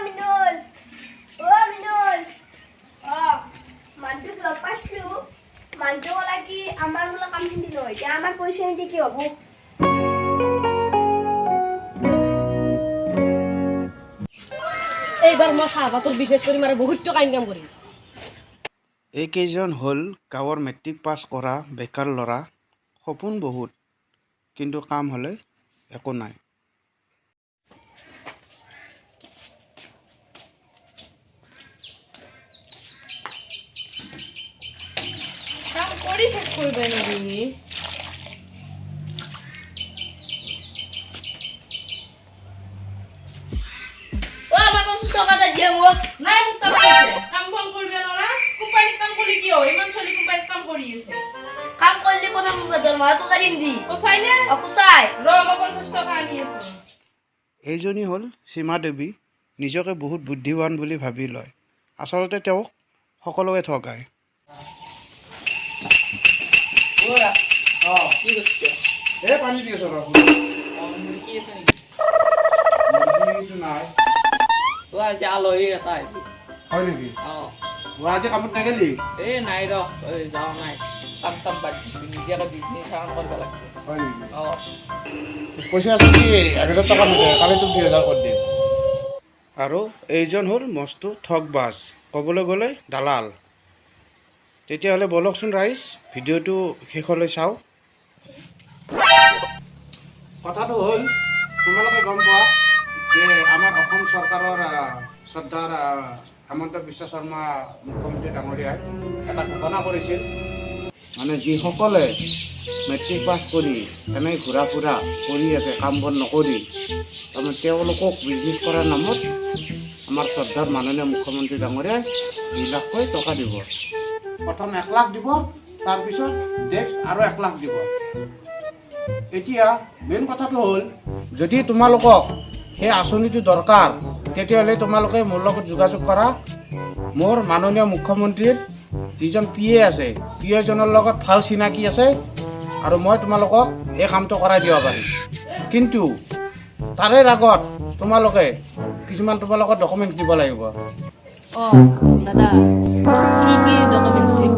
মিনুল, অ মিনুল, অ মানুহটোক লগ পাইছিলো। মানুহটো ক'লা কি আমাৰ বোলে কামখিনি নহয়, এতিয়া আমাৰ পইচাখিনি কি হ'ব? এইবাৰ মই চাহপাতৰ বিজনেছ কৰিম আৰু বহুত টকা ইনকাম কৰিম। এইকেইজন হ'ল গাঁৱৰ মেট্ৰিক পাছ কৰা বেকাৰ ল'ৰা। সপোন বহুত, কিন্তু কাম হ'লে একো নাই। কাম কৰি শেষ কৰিবাই নোৱাৰি। অ, আমাৰ 50 টকা এটা দিয়ে মোক। নাই, মোক তাত কৈছে কাম বন কৰিব নোৱাৰা, কোম্পানীত কাম কৰিলে কি হয়? ইমান ছোৱালী কোম্পানীত কাম কৰি আছে। কাম কৰিলে প্ৰথম দৰমহা টকা দিম দি। সঁচাই নে? অ, সঁচাই। ৰ, মই 50 টকা আনি আছো। এইজনী হ'ল সীমা দেৱী। নিজকে বহুত বুদ্ধিৱান বুলি ভাবি লয়, আচলতে তেওঁক সকলোৱে ঠগায়। কি কৰিছ? এই পানী দি আছোঁ। মুৰ্গী আছে নেকি? নাই। অ, আজি আলহী এটা আহিব। হয় নেকি? অ। আজি কামত নেগেলি? এই নাই ৰ, এই যোৱা নাই। কাম চাম বাদ দিছোঁ, নিজাকে বিজনেছ এখন কৰিব লাগিব। হয় নেকি? অ। পইচা আছে কি? 1000 টকা নিদিয়ে, কালি তোক 2000 কৰি দিম। আৰু এইজন হ'ল মস্ত ঠগবাজ, ক'বলৈ গ'লে দালাল। তেতিয়াহ'লে ব'লকচোন ৰাইজ, ভিডিঅ'টো শেষলৈ চাওঁ। কথাটো হ'ল, তোমালোকে গম পোৱা যে আমাৰ অসম চৰকাৰৰ শ্ৰদ্ধাৰ হিমন্ত বিশ্ব শৰ্মা মুখ্যমন্ত্ৰী ডাঙৰীয়াই এটা ঘোষণা কৰিছিল, মানে যিসকলে মেট্ৰিক পাছ কৰি এনেই ঘূৰা ফুৰা কৰি আছে, কাম বন নকৰি, তাৰমানে তেওঁলোকক বিজনেছ কৰাৰ নামত আমাৰ শ্ৰদ্ধাৰ মাননীয় মুখ্যমন্ত্ৰী ডাঙৰীয়াই 2 লাখকৈ টকা দিব। প্ৰথম 1 লাখ দিব, তাৰপিছত নেক্সট আৰু 1 লাখ দিব। এতিয়া মেইন কথাটো হ'ল, যদি তোমালোকক সেই আঁচনিটো দৰকাৰ, তেতিয়াহ'লে তোমালোকে মোৰ লগত যোগাযোগ কৰা। মোৰ মাননীয় মুখ্যমন্ত্ৰীৰ যিজন পি এ আছে, পি এজনৰ লগত ভাল চিনাকি আছে আৰু মই তোমালোকক এই কামটো কৰাই দিব পাৰিম। কিন্তু তাৰে আগত তোমালোকে কিছুমান তোমালোকৰ ডকুমেণ্টছ দিব লাগিব। অ দাদা, কি কি ডকুমেণ্টছ দিম?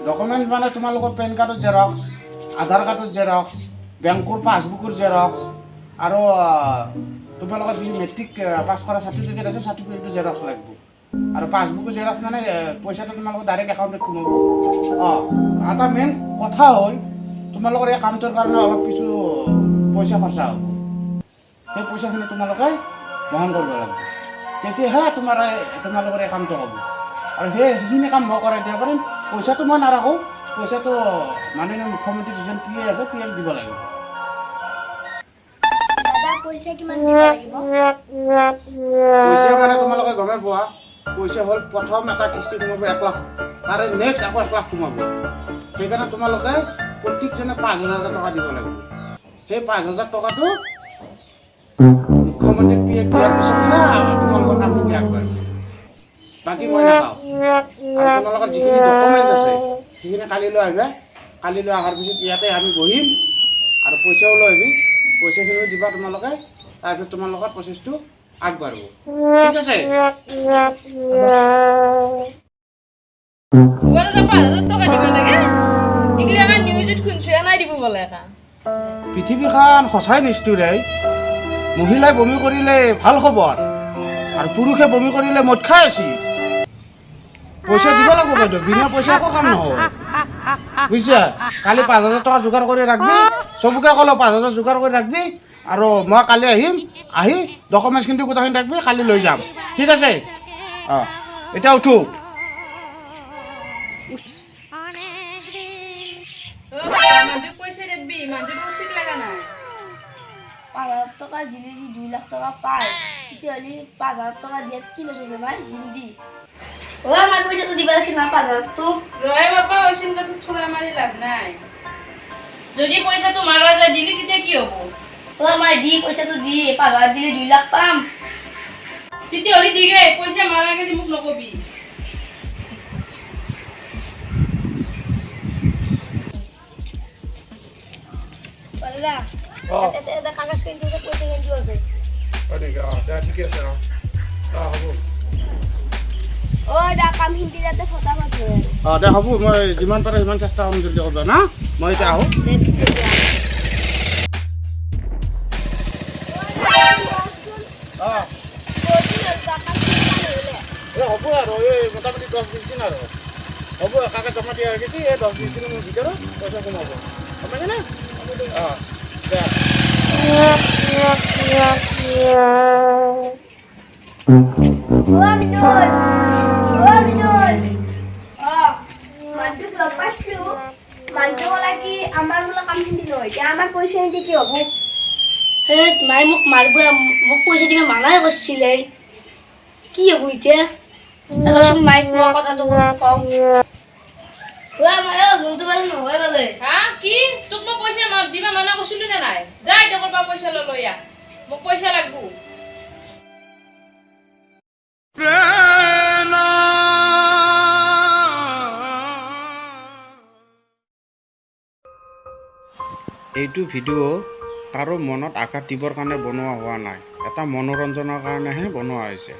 ডকুমেণ্ট মানে তোমালোকৰ পেন কাৰ্ডৰ জেৰক্স, আধাৰ কাৰ্ডৰ জেৰক্স, বেংকৰ পাছবুকৰ জেৰক্স আৰু তোমালোকৰ যি মেট্ৰিক পাছ কৰা চাৰ্টিফিকেট আছে, চাৰ্টিফিকেটটো জেৰক্স লাগিব। আৰু পাছবুকৰ জেৰক্স মানে পইচাটো তোমালোকৰ ডাইৰেক্ট একাউণ্টত সোমাব। অঁ, এটা মেইন কথা হ'ল, তোমালোকৰ এই কামটোৰ কাৰণে অলপ কিছু পইচা খৰচা হ'ব। সেই পইচাখিনি তোমালোকে বহন কৰিব লাগিব, তেতিয়াহে তোমালোকৰ এই কামটো হ'ব। আৰু সেইখিনি কাম মই কৰাই দিব পাৰিম। পইচাটো মই নাৰাখোঁ, পইচাটো মাননীয় মুখ্যমন্ত্ৰী যিজন পি এ আছে, পি এক দিব লাগিব। দাদা, পইচা কিমান দিব লাগিব? পইচা মানে তোমালোকে গমেই পোৱা, পইচা হ'ল প্ৰথম এটা কিস্তি সোমাব 1 লাখ, তাৰে নেক্সট আকৌ 1 লাখ সোমাব। সেইকাৰণে তোমালোকে প্ৰত্যেকজনে 5000কৈ টকা দিব লাগিব। সেই 5000 টকাটো মুখ্যমন্ত্ৰী পি এক দিয়াৰ পিছতহে তোমালোকৰ কামখিনি আগবাঢ়িব, বাকী মই নাখাওঁ। আৰু তোমালোকৰ যিখিনি ডকুমেণ্টছ আছে, সেইখিনি কালিলৈ আহিবা। কালিলৈ অহাৰ পিছত ইয়াতে আমি বহিম আৰু পইচাও লৈ আহিবি, পইচাখিনিও দিবা তোমালোকে। তাৰপিছত তোমালোকৰ প্ৰচেছটো আগবাঢ়িব। ঠিক আছে? দাদা, 5000 টকা দিব লাগে? এইগিলা নিউজত শুনছো, নাই দিব বোলে একা। পৃথিৱীখন সঁচাই নিষ্ঠুৰ। এই মহিলাই বমি কৰিলে ভাল খবৰ আৰু পুৰুষে বমি কৰিলে মদ খাই আছি। পইচা দিব লাগিব বাইদেউ, বিনা পইচা একো কাম নহয়, বুজিছা? কালি 5000 টকা যোগাৰ কৰি ৰাখবি। চবকে ক'লো, 5000 যোগাৰ কৰি ৰাখবি আৰু মই কালি আহিম, আহি ডকুমেণ্টছখিনি গোটেইখিনি ৰাখবি, কালি লৈ যাম। ঠিক আছে? অঁ, এতিয়া উঠো। মানুহটোক পইচা দিবি, মানুহটো ঠিক লগা নাই। 5000 টকা দিলে যদি 2 লাখ টকা পায়, তেতিয়াহ'লে 5000 টকা দিয়াত কি লছ আছে ভাই? দিম দি। অ, আমাৰ পইচাটো দিব লাগিছিল না 5000টো। ৰয় বাপা, অচিন কথাত থোৰা মাৰি লাভ নাই। যদি পইচাটো মাৰা যায় দিলি, তেতিয়া কি হ'ব? অ, আমাৰ দি, পইচাটো দি। 5000 দিলে 2 লাখ পাম। তেতিয়াহ'লে দিগে, পইচা মাৰা গেলি মোক নকবি। দাদা, অঁ। এটা কাগজ কিন্তু আছে, পইচা কিন্তু আছে। নেকি? অঁ, দে ঠিকে আছে। অঁ অঁ, হ'ব। অ দা, কামখিনি যাতে ফটাফট হয় আৰু। অঁ, দে হ'ব, মই যিমান পাৰোঁ সিমান চেষ্টা কৰিম জলদি কৰিব না। মই এতিয়া আহোঁ। দে পিছে দিয়া। অঁ। এই হ'ব আৰু, এই মোটামুটি 10-20 দিন আৰু হ'ব। কাগজ জমা দিয়া হৈ গৈছে। এই 10-20 দিনৰ ভিতৰত পইচা সোমাব, গম পাইছেনে? অঁ, দে। অ মিনুল, অ মিনুল। অ। মানুহটোক লগ পাইছিলো। মানুহটো ক'লা কি আমাৰ বোলে কামখিনি নহয়। এতিয়া আমাৰ পইচা কি হ'ব? সেই মায়ে মোক মাৰিব। মোক পইচা দিব মানাই কৰিছিলে। কি হ'ব এতিয়া? ৰচোন, মাইক মই কথাটো কওঁ। ঐ মায়ে, লোনটো পালে নহয় পালে। হা, কি? তোক মই পইচা দিবা মানা কৰিছিলো নে নাই? যা এতিয়া কৰবা পইচা লৈ আহ, মোক পইচা লাগব। এইটো ভিডিঅ' কাৰো মনত আঘাত দিবৰ কাৰণে বনোৱা হোৱা নাই, এটা মনোৰঞ্জনৰ কাৰণেহে বনোৱা হৈছে।